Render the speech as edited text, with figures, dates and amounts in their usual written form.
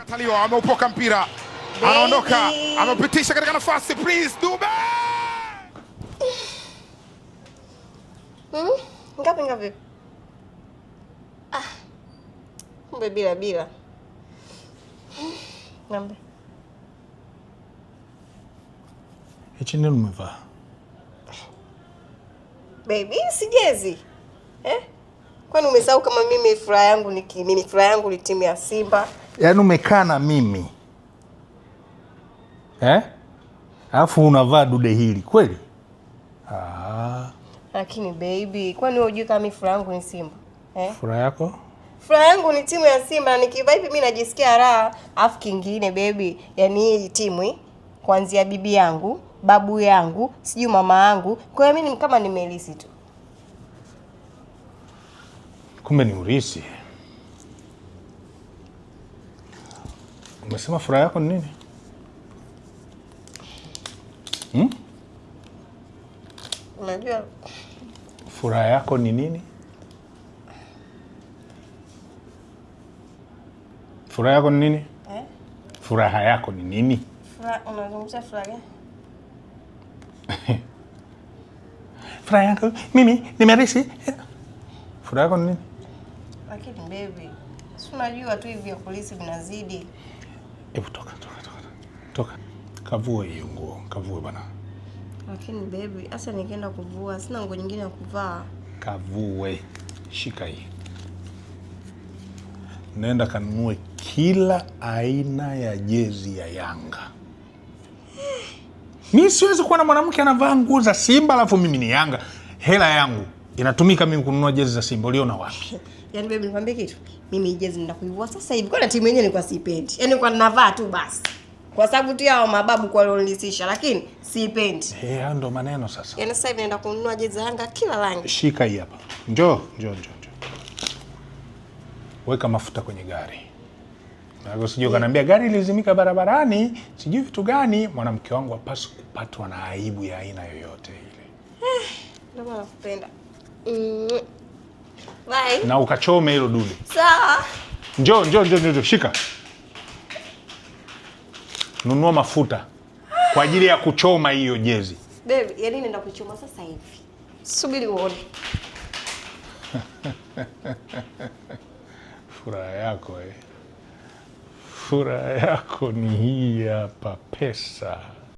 Kataliwa, ameupoka mpira, anaondoka, amepitisha katika nafasi. Please Dube. Ngapi ngapi? Ah. Kumbe bila bila. Nambe. Hichi nini umevaa? Baby, si jezi. Eh? Kwani umesahau kama mimi furaha yangu ni mimi furaha yangu ni timu ya Simba? Yaani umekaa na mimi eh? Alafu unavaa dude hili kweli? Ah. Lakini baby, kwani wewe hujui kama mimi furaha yangu ni Simba? Eh? Furaha yako? Furaha yangu ni timu ya Simba na nikivaa hivi mimi najisikia raha. Alafu kingine baby, yani hii timu hii kuanzia bibi yangu, babu yangu, sijui mama yangu. Kwa hiyo mimi kama nimelisi tu. Kumbe ni urisi. Umesema furaha yako ni nini? Hmm? Unajua furaha yako ni nini? Furaha yako ni nini? Eh? Furaha yako ni nini? Furaha, unazungumzia furaha gani? Furaha yako mimi nimerisi. Furaha yako ni nini? Lakini baby, si unajua tu hivi vya polisi vinazidi. Hebu toka, toka, toka. Toka. Kavue hiyo nguo, kavue bana. Lakini baby, hasa nikienda kuvua, sina nguo nyingine ya kuvaa. Kavue. Shika hii. Nenda kanunue kila aina ya jezi ya Yanga. Mi siwezi kuwa na mwanamke anavaa nguo za Simba alafu mimi ni Yanga. Hela yangu inatumika mimi kununua jezi za Simba, uliona wapi? Yaani baby, nikwambie kitu. Mimi jezi nenda kuivua sasa hivi. Kwa timu yenyewe nilikuwa siipendi. Yaani nilikuwa ninavaa tu basi. Kwa sababu tu yao mababu kwa walionisisha, lakini siipendi. Eh, hayo ndo maneno sasa. Yaani sasa hivi naenda kununua jezi za Yanga kila rangi. Shika hii hapa. Njoo, njoo, njoo, njoo. Weka mafuta kwenye gari. Na usije ukaniambia gari ilizimika barabarani, sijui vitu gani. Mwanamke wangu hapaswi kupatwa na aibu ya aina yoyote ile. Ndio maana nakupenda. Bye. Na ukachome hilo dude. Sawa. Njoo, njoo, njoo, njoo, shika. Nunua mafuta kwa ajili ya kuchoma hiyo jezi. Baby, yaani nenda kuchoma sasa hivi. Subiri uone. Furaha yako eh. Furaha yako ni hii hapa, pesa.